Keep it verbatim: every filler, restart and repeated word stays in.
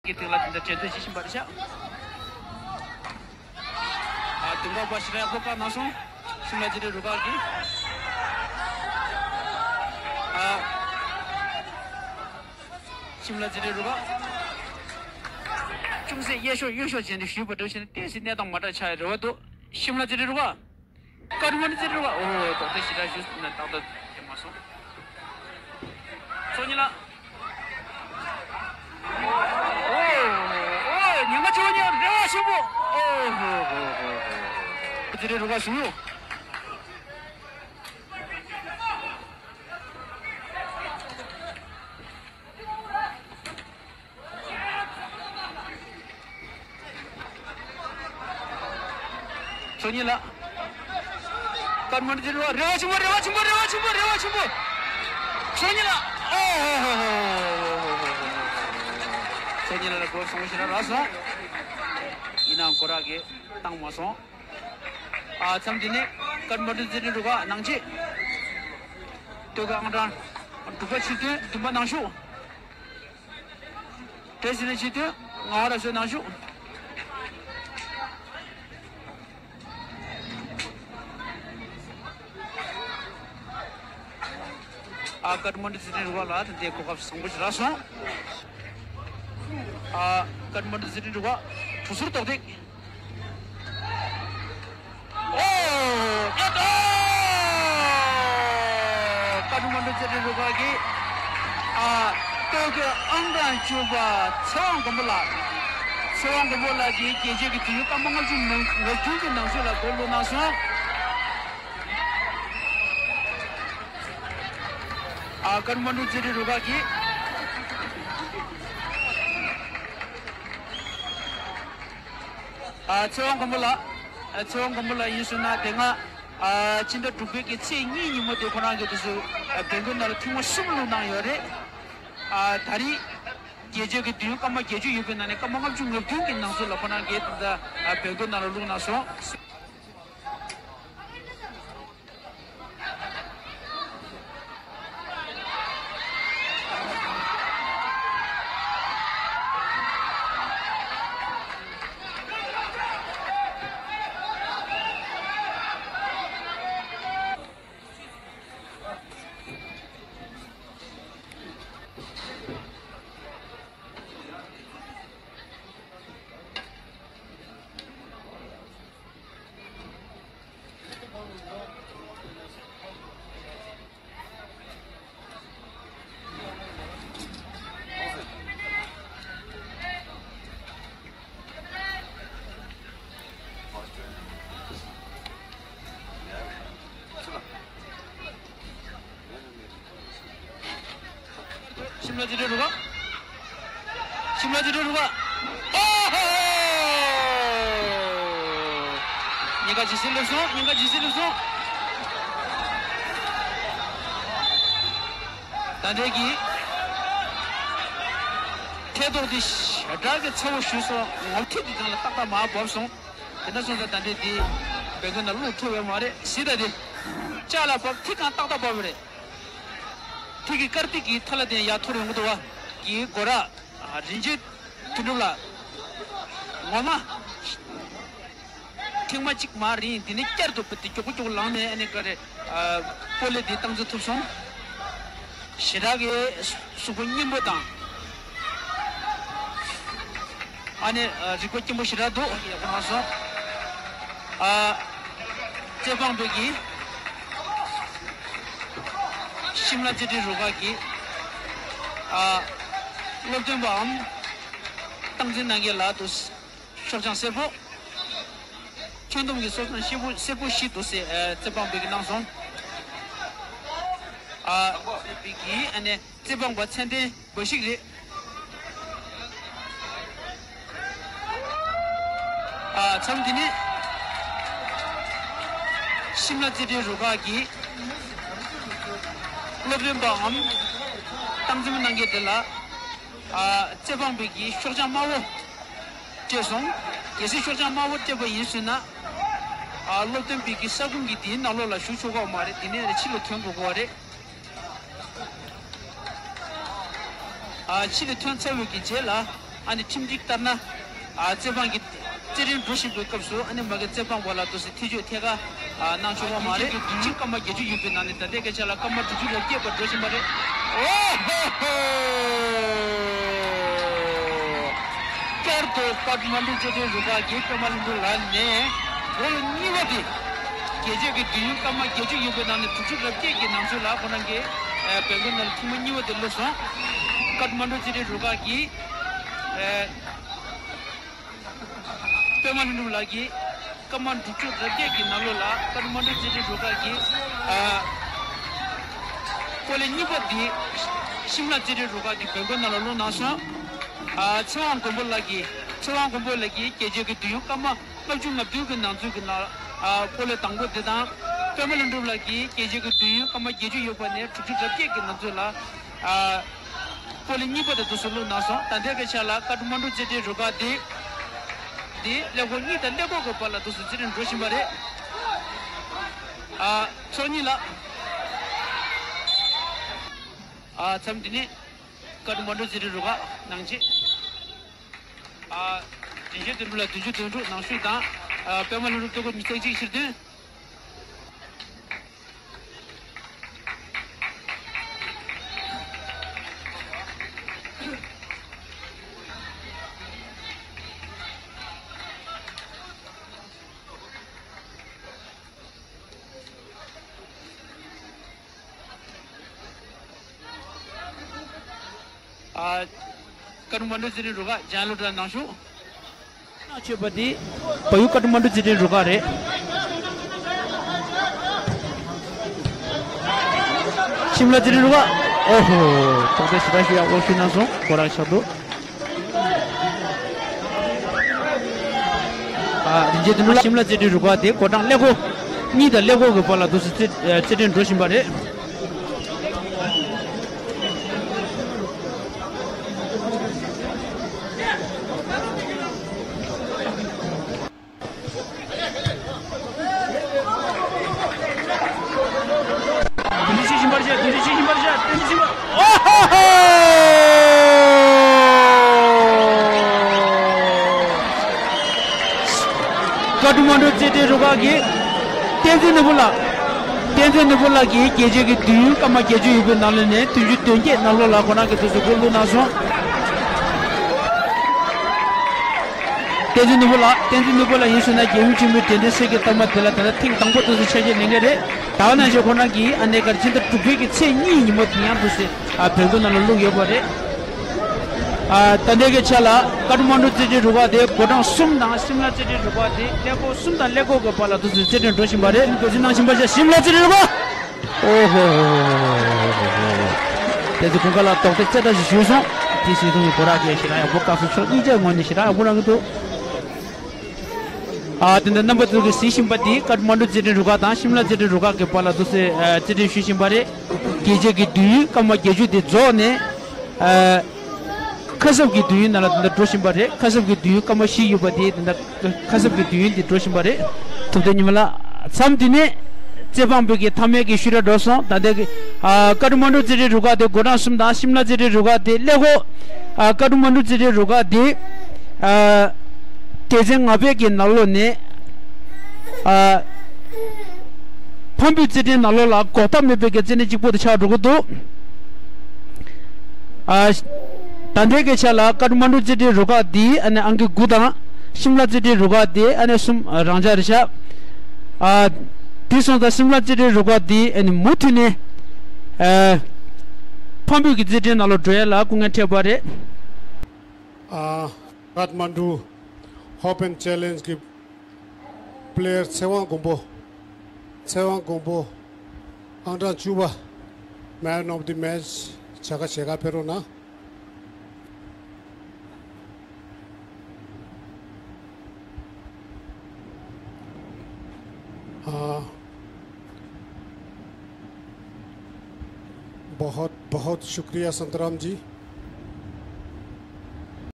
གི་སྟེང་ལ་དེ་འདྲ་གྲོས་བསྡུར་བྱེད་བཞིན་པ་རེད་ཤག་ཨ། དུང་དཀར་པ་ཞེ་དྲག་ཡག་པོ་བཀག་གནང་སོང་། ཤིམ་ལ་རྗེས་དྲན་རུ་ཁག་གིས། ཨ། ཤིམ་ལ་རྗེས་དྲན་རུ་ཁག་ཅུང་ཟད་གཡས་ཕྱོགས་གཡོན་ཕྱོགས་བྱས་ནས་བཞུད་པ་འདྲ་བྱས་ནས་ཏོག་ཙམ་གནས་སྟངས་མ་འདྲ་ཆགས་ཡོད་རེད་བ་འདུག་ཤིམ་ལ་རྗེས་དྲན་རུ་ཁག་ཀ་ཐ་མན་ཌུ་རྩེད་འགྲན་རུ་ཁག་ཨོ་ཏོག་ཙམ་ཞེ་དྲག་བཞུགས་ན་ཏག་ཏག་དེ་མ་སོང་། ཚོགས་གཉིས་ལགས། ཨོ་ཨོ་ཉི་མ་བཅུ་གཉིས་རེ་བ་ཆེན་པོ། ཨོ་ཧོ་ཧོ་ཧོ་ཧོ། རྩེད་འགྲན་རུ་ཁག་བཞུགས་ཡོད། ཚོགས་གཉིས་ལགས། ཀ་ཐ་མན་ཌུ་རྩེད་འགྲན་རུ་ཁག་རེ་བ་ཆེན་པོ། རེ་བ་ཆེན་པོ། རེ་བ་ཆེན་པོ། རེ་བ་ཆེན་པོ། ཚོགས་གཉིས་ལགས། ཨོ་ཧོ་ཧོ་ཧོ་ཧོ། ཚོགས་གཉིས་ལགས་ལ་གོ་སོང་ཞེ་དྲག་རག་སོང་། ཡིན་ནའང་སྐོར་ར་གིས་བཏང་མ་སོང་། ཨ། མཚམས་འདི་ནས་ཀ་ཐ་མན་ཌུ་རྩེད་འགྲན་རུ་ཁག་ནང་ཆེད་སྟོད་ཁ་ཨང་གྲངས་དྲུག་པ་ཕྱིར་ཐོན་བདུན་པ་ནང་ཞུགས། བཀྲ་ཤིས་ནས་ཕྱིར་ཐོན་ངག་དབང་རབ་གསལ་ནང་ཞུགས། ཨ། ཀ་ཐ་མན་ཌུ་རྩེད་འགྲན་རུ་ཁག་ལ་ད་ལྟའི་གོ་སྐབས་བཟང་པོ་ཞིག་རག་སོང་། ཨ། ཀ་ཐ་མན་ཌུ་རྩེད་འགྲན་རུ་ཁག་གྲུ་ཟུར་རྡོག་རྡེག་ཨོ། ཡ་ད། ཀ་ཐ་མན་ཌུ་རྩེད་འགྲན་རུ་ཁག་གིས། ཨ། སྟོད་ཁ་ཨང་གྲངས་བཅུ་པ་ཚེ་དབང་མགོན་པོ་ལགས། ཚེ་དབང་མགོན་པོ་ལགས་ཀྱིས་རྒྱལ་སྤྱི་གི་དུས་ཡུན་སྐར་མ་ལྔ་བཅུ་ང་བདུན་གྱི་ནང་ཚུད་ལ་གོ་བླུགས་གནང་སོང་། ཨ། ཀ་ཐ་མན་ཌུ་རྩེད་འགྲན་རུ་ཁག་གིས། ཨ། ཚེ་དབང་མགོན་པོ་ལགས། ཨ། ཚེ་དབང་མགོན་པོ་ལགས་ཡིན་ཟེར་ན་དེ་སྔ། ཨ། ཕྱི་ཟླ་དྲུག་པའི་གི་ཚེས་གཉིས་ཉིན་མོ་དེ་ཁོ་རང་གིས་དེ་ཚོ། ཨ། བོད་སྒར་ནང་ལ་ཐེངས་མ་གསུམ་བླུགས་གནང་ཡོད་རེད། ཨ། ད་རེས་རྒྱལ་སྤྱི་གི་དུས་ཡུན་སྐར་མ་བརྒྱད་ཅུ་ཡོད་པའི་ནང་ནས་སྐར་མ་ལྔ་བཅུ་ང་བདུན་གྱི་ནང་ཚུད་ལ་ཁོ་རང་གིས་ད་ལྟ། ཨ། བོད་སྒར་ནང་ལ་བླུགས་གནང་སོང་། ཤིམ་ལ་རྩེད་འགྲན་རུ་ཁག་ཤིམ་ལ་རྩེད་འགྲན་རུ་ཁག་ཨོ་ཧོ། ཉེན་ཁ་ཇི་སྲིད་ལུགས་སོང་། ཉེན་ཁ་ཇི་སྲིད་ལུགས་སོང་། ད་ལྟའི་གི་ཐད་གཏོང་དེ་ཞེ་དྲག་གི་ཚ་བོ་ཞུས་སོང་། ངོ་ཐིག་གི་སྒང་ལ་ཏག་ཏག་མར་བབས་སོང་། དེ་འདྲ་སོང་ཙང་ད་ལྟའི་དེ་བོད་སྒར་ནང་བླུགས་ཐུབ་ཡོད་མ་རེད། གཟིགས་དང་དེ་ལྕགས་ལ་བབས། ཐིག་སྒང་ཏག་ཏག་བབས་རེད། ཐིག་གི་དཀར་ཐིག་གི་ཐ་ལ་དེ་ཡར་འཐོར་ཡོང་གི་འདུག་བ། གི་སྒོ་ར། རིན་ཆེན་དོན་གྲུབ་ལགས། ངོ་མ། ཐེངས་མ་གཅིག་མ་རེད། དེ་ནས་བསྐྱར་དུ་དེ་མགྱོགས་པོ་མགྱོགས་པོ་ལངས་ནས་ཨ་ནི་ག་རེ། ཨ། སྤོ་ལོ་དེ་སྟངས་འཛིན་ཐུབ་སོང་། ཞེ་དྲག་གི་གཟུགས་པོ་སྙིང་པོ་དང་། ཨ་ནི། ཨ། རིག་པ་སྐྱེན་པོ་ཞེ་དྲག་འདུག་ཡག་པོ་གནང་སོང་། ཨ། རྩེད་འབངས་པའི་གི་ཤིམ་ལ་རྩེད་འགྲན་རུ་ཁག་གི། ཨ། སློབ་སྟོན་པའམ་སྟངས་འཛིན་གནང་མཁན་ལགས་འདུག་ཤོག་བྱང་སེར་པོ། ཁྱོན་བསྡོམས་ཀྱི་སོ་སོ་སེར་པོ་སེར་པོ་བཞི་འདུག་ཟེར། ཨ། རྩེད་འབངས་པའི་གི་གནང་སོང་། ཨ། པའི་གི་ཨ་ནི་རྩེད་འབངས་པ་ཚད་ལྡན་འབའ་ཞིག་རེད། ཨ། མཚམས་འདི་ནས་ཤིམ་ལ་རྩེད་འགྲན་རུ་ཁག་གི་སློབ་སྟོན་པའམ་སྟངས་འཛིན་གནང་མཁན་དེ་ལ། ཨ། རྩེད་འབངས་པའི་གི་ཤོག་བྱང་དམར་པོ་སྤྲད་སོང་། གལ་སྲིད་ཤོག་བྱང་དམར་པོ་སྤྲད་པ་ཡིན་ཟེར་ན། ཨ། སློབ་སྟོན་པའི་གི་ས་ཁུངས་ཀྱི་དེའི་ནང་ལོགས་ལ་ཞུགས་ཆོག་གི་མ་རེད། དེ་ནས་ཕྱི་ལ་ཐོན་དགོས་ཀྱི་རེད། ཨ། ཕྱི་ལ་ཐོན་ཚར་བའི་གི་རྗེས་ལ། ཨ་ནི་ཁྲིམས་སྒྲིག་ལྟར་ན། ཨ་རྩེད་འབངས་ཀྱི་རྩེད་འགྲན་འགྲོ་བཞིན་པའི་སྐབས་སུ་ཨ་ནི་མ་གི་རྩེད་འབངས་བ་ལ་དུ་སི་ཐེ་ཇུས་ཐད་ཀ་ཨ་གནང་ཆོག་པ་མ་རེད། ཁྲིམས་སྐར་མ་བརྒྱད་ཅུ་ཡོད་པའི་ནང་ནས་ད་ལྟའི་སྐད་ཆ་ལ་སྐར་མ་དྲུག་ཅུ་རེ་བརྒྱད་པ་འགྲོ་བཞིན་པ་རེད། ཨོ་ཧོ་ཧོ། བསྐྱར་དུ་ཀ་ཐ་མན་ཌུ་རྩེད་འགྲན་རུ་ཁག་གིས་པད་མ་ལྷུན་གྲུབ་ལགས་ནས་གོ་ལ་གཉིས་པ་དེ། རྒྱལ་རྩེད་ཀྱི་དུས་ཡུན་སྐར་མ་བརྒྱད་ཅུ་ཡོད་པའི་ནང་ནས་དྲུག་ཅུ་རེ་བརྒྱད་ཀྱི་ནང་ཚུད་ལ་ཁོ་རང་གིས་ཨ་བལ་གོ་ནང་ལ་ཐེངས་མ་གཉིས་པ་དེ་བླུགས་སོང་། ཀ་ཐ་མན་ཌུ་རྩེད་འགྲན་རུ་ཁག་གིས་ཨ་པད་མ་ལྷུན་གྲུབ་ལགས་ཀྱིས་སྐར་མ་དྲུག་ཅུ་རེ་བརྒྱད་ཀྱི་ནང་ལོགས་ལ་ཀ་ཐ་མན་ཌུ་རྩེད་འགྲན་རུ་ཁག་གིས་ཨ་གོ་ལ་གཉིས་པ་འདི་ཤིམ་ལ་རྩེད་འགྲན་རུ་ཁག་གིས་བལ་གོ་ནང་ལ་བླུགས་གནང་སོང་། ཨ་ཚེ་དབང་མགོན་པོ་ལགས་ཀྱིས་ཚེ་དབང་མགོན་པོ་ལགས་ཀྱིས་རྒྱལ་རྩེད་ཀྱི་དུས་ཡུན་སྐར་མ་ལྔ་བཅུ་ང་བདུན་གྱི་ནང་ཚུད་ཀྱི་ནང་ཨ་གོ་ལ་དང་པོ་དེ་དང་། པད་མ་ལྷུན་གྲུབ་ལགས་ཀྱིས་རྒྱལ་རྩེད་ཀྱི་དུས་ཡུན་སྐར་མ་བརྒྱད་ཅུ་ཡོད་པ་ནས་དྲུག་ཅུ་རེ་བརྒྱད་ཀྱི་ནང་ཚུད་ལ་ཨ་གོ་ལ་གཉིས་པ་དེ་དུས་སུ་བླུགས་གནང་སོང་། ད་ལྟའི་སྐད་ཆ་ལ་ཀ་ཐ་མན་ཌུ་རྩེད་འགྲན་རུ་ཁག་དེ་དེ་ཀླད་ཀོར་གཉིས་དང་ཀླད་ཀོར་གྱི་བར་ལ་དུས་སུ་རྩེད་འགྲན་འགྲོ་བཞིན་པ་རེད། ཨ་ཚོགས་གཉིས་ལ་ཨ་མཚམས་འདི་ནས་ཀ་ཐ་མན་ཌུ་རྩེད་འགྲན་རུ་ཁག་ནང་ཆེད། ཨ་དྲིན་ཆེན་དོན་གྲུབ་ལ་བདུན་ཅུ་དོན་དྲུག་ནང་ཞུགས་དང་། ཨ་པད་མ་ལྷུན་གྲུབ་སྟོད་ཁོག་ཉི་ཤུ་རྩ་གཅིག་ཕྱིར་ཐོན། ཨ་ཀ་ཐ་མན་ཌུ་རྩེད་འགྲན་རུ་ཁག་ལྗང་གློག་དྲ་ནང་ཞུགས། ཆོས་པ་འདི་བལ་ཡུལ་ཀ་ཐ་མན་ཌུ་རྩེད་འགྲན་རུ་ཁག་རེད། ཤིམ་ལ་རྩེད་འགྲན་རུ་ཁག་ཨོ་ཧོ། ཐོག་དེ་ཞེ་དྲག་ཞུ་ཡག་ཨོ་ཞུ་གནང་སོང་། ཁོ་རང་ཤག་ཏུ། ཨ་རིན་ཆེན་དོན་གྲུབ་ཤིམ་ལ་རྩེད་འགྲན་རུ་ཁག་དེ་གོ་གྲངས་ཀླད་ཀོར་གཉིས་དང་ཀླད་ཀོར་གྱི་བར་ལ་དུས་སུ་རྩེད་རྩེད་འགྲན་འགྲོ་བཞིན་པ་རེད། དེ་འདྲ་ཤེས་བཞིན་པར་བྱ། དེ་འདྲ་ཤེས་བཞིན་པར་བྱ། དེ་འདྲ་ཤེས་བཞིན་པར། ཨོ་ཧོ་ཧོ། ཀ་ཐ་མན་ཌུ་རྩེད་འགྲན་རུ་ཁག་གིས་བསྟན་འཛིན་ནོར་བུ་ལགས། བསྟན་འཛིན་ནོར་བུ་ལགས་ཀྱིས་རྒྱལ་རྩེད་ཀྱི་དུས་ཡུན་སྐར་མ་བརྒྱད་ཅུ་ཡོད་པའི་ནང་ལོགས་ནས་བདུན་ཅུ་དོན་བརྒྱད་ནང་ལོགས་ལ་ཁོ་རང་གི་དུས་སུ་འགོ་བླུགས་གནང་སོང་། བསྟན་འཛིན་ནོར་བུ་ལགས། བསྟན་འཛིན་ནོར་བུ་ལགས་ཡིན་ཟེར་ན་རྒྱལ་ཡུམ་ཆེན་མོའི་དྲན་རྟེན་གསེར་གྱི་རྟགས་མ་དེ་ལ་ད་ལྟ་ཐེངས་དང་པོ་དུས་སུ་ཆ་ཤས་ལེན་མཁན་རེད། ད་ག་ནང་བཞིན་ཁོ་རང་གིས་ཨ་ནེ་གར་ཕྱི་ཟླ་དྲུག་པའི་གི་ཚེས་གཉིས་ཉིན་མོ་དེ་ཡང་དུས་སུ་ཨ་བོད་མདོ་ནང་ལ་བླུགས་ཡོད་པ་རེད། ཨ་ད་ལྟའི་གི་ཆ་ལ་ཀ་ཐ་མན་ཌུ་རྩེད་འགྲན་རུ་ཁག་དེ་གོ་གྲངས་གསུམ་དང་ཤིམ་ལ་རྩེད་འགྲན་རུ་ཁག་དེ་ཀླད་ཀོར་གསུམ་དང་ཀླད་ཀོར་གྱི་བར་ལ་དུས་སུ་རྩེད་འགྲན་འགྲོ་བཞིན་པ་རེད། འགོ་འཛིན་གནང་བཞིན་པ་ཤིམ་ལ་རྩེད་འགྲན་རུ་ཁག་ཨོ་ཧོ་ཧོ། དེ་ཚོ་ཁོང་ཁ་ལ་ཏོག་ཙེ་རྩེ་ལྟ་ཞིག་ཞུས་སོང་། དེ་བྱས་སོང་གི་གོ་རག་གི་ཞེ་དྲག་ཡག་པོ། སྐབས་སུ་ཕྱོགས་གཉིས་ཆ་ངོས་ནས་ཞེ་དྲག་ཡག་པོ་རང་གི་འདུག་ཨ་དེ་འདྲ་རྣམ་པ་ཚོ་གིས་གཟིགས་བཞིན་པ་འདི་ཀ་ཐ་མན་ཌུ་རྩེད་འགྲན་རུ་ཁག་དང་ཤིམ་ལ་རྩེད་འགྲན་རུ་ཁག་གི་བར་ལ་དུས་སུ་ཨ་རྩེད་འགྲན་ཞུ་བཞིན་པ་རེད། རྒྱལ་རྩེད་ཀྱི་དུས་ཡུན་སྐར་མ་བརྒྱད་ཅུ་དེ་རྫོགས་ནས་ཨ་ཁ་གསབ་ཀྱི་དུས་ཡུན་ནང་ལ་དེ་འདྲ་འགྲོ་བཞིན་པ་རེད། ཁ་གསབ་ཀྱི་དུས་ཡུན་སྐར་མ་བཞི་ཡོད་པ་དེ་དེ་འདྲ་ཁ་གསབ་ཀྱི་དུས་ཡུན་དེ་འགྲོ་བཞིན་པ་རེད། ཐུབ་བསྟན་ཉི་མ་ལགས། མཚམས་འདི་ནས་རྩེད་འབངས་བོད་ཀྱི་མཐའ་མའི་གི་ཤུལ་ར་འགྲོ་སོང་། ད་ལྟའི་གི་ཨ་ཀ་ཐ་མན་ཌུ་རྩེད་འགྲན་རུ་ཁག་དེ་གོ་གྲངས་གསུམ་དང་ཤིམ་ལ་རྩེད་འགྲན་རུ་ཁག་དེ་ཀླད་ཀོར། ཨ་ཀ་ཐ་མན་ཌུ་རྩེད་འགྲན་རུ་ཁག་དེ་ཨ་སྡེ་ཚན་ལྔ་པའི་གི་ནང་ལོགས་ནས་ཨ་ཕམ་བུའི་རྩེད་འགྲན་ནང་ལོགས་ལ་འགོག་ཐབས་མེད་པའི་གི་རྩེད་འགྲན་གཅིག་པོ་དེ་ཆགས་འགྲོ་གི་འདུག་ཨ་ད་ལྟའི་གི་ཆ་ལ་ཀ་ཐ་མན་ཌུ་རྩེད་འགྲན་རུ་ཁག་འདི་ཨ་ནི་ཨང་ཀི་དགུ་དང་ཤིམ་ལ་རྩེད་འགྲན་རུ་ཁག་འདི་ཨ་ནི་གསུམ་རང་འཇགས་རེད་ཤག་ཨ་དེ་སོང་ཙང་ཤིམ་ལ་རྩེད་འགྲན་རུ་ཁག་འདི་ཨ་ནི་མུ་མཐུད་ནས་ཨ་ཕམ་བུའི་གི་རྩེད་འགྲན་ནང་ལ་འགྲོ་ཡ་ལ་སྐུ་ངལ་འཕྲད་པ་རེད། ཨ་ཀ་ཐ་མན་ཌུ་ཧོབ་ཨེན་ཅེ་ལེན་ཇི་གི་པི་ལེ་ཡར་ཚེ་དབང་མགོན་པོ། ཚེ་དབང་མགོན་པོ། ཨང་གྲངས་བཅུ་པ། Man of the match བྱ་དགའ་ཕྱེད་ཀ་ཕེབས་རོགས་གནང་། हाँ, बहुत बहुत शुक्रिया संतराम जी।